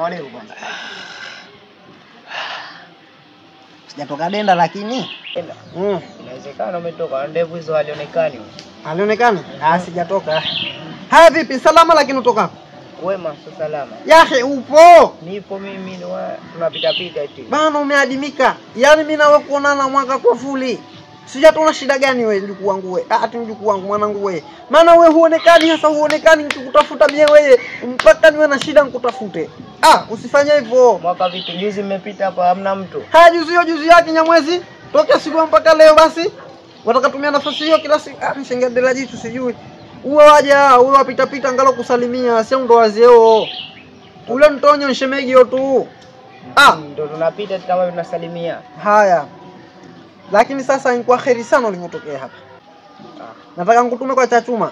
madevu kwanza. Sijatoka denda lakini. Denda. Inawezekana umetoka ndevu hizo halionekani. Halionekani? Ah, sijatoka. Haya vipi? Salama lakini utoka? Wema, sio salama. Yahe upo? Nipo mimi ni tunapita pita tu. Bana umeadimika. Yaani mimi nawe kuonana mwaka kwa fuli. Sijatona shida gani wewe mjukuu wangu wewe? Ah, ati mjukuu wangu mwanangu wewe. Maana wewe huonekani hasa huonekani nikikutafuta mie wewe mpaka niwe na shida nikutafute. Ah, usifanye hivyo. Mwaka vipi? Juzi mmepita hapa hamna mtu. Haya juzi hiyo juzi yake Nyamwezi. Tokea siku mpaka leo basi. Watakatumia nafasi hiyo kila siku. Ah, nishengendela jitu sijui. Uwe waja, uwe wapita pita ngalo kusalimia, sio ndo wazeo. Ule mtonyo nshemegi tu. Ah, ndo tunapita kama tunasalimia. Haya. Lakini sasa ni kwa kheri sana ulivyotokea hapa. Nataka nikutume kwa Chachuma.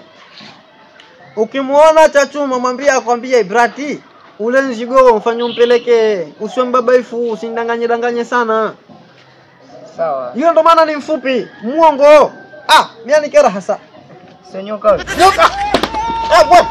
Ukimuona Chachuma mwambie akwambie Ibrati, ule nzigo mfanye umpeleke, usiwe mbabaifu, usindanganye danganye sana. Sawa. Hiyo ndo maana ni mfupi, muongo. Ah, mimi ni kera hasa. Sio nyoka. Nyoka. Ah, wewe.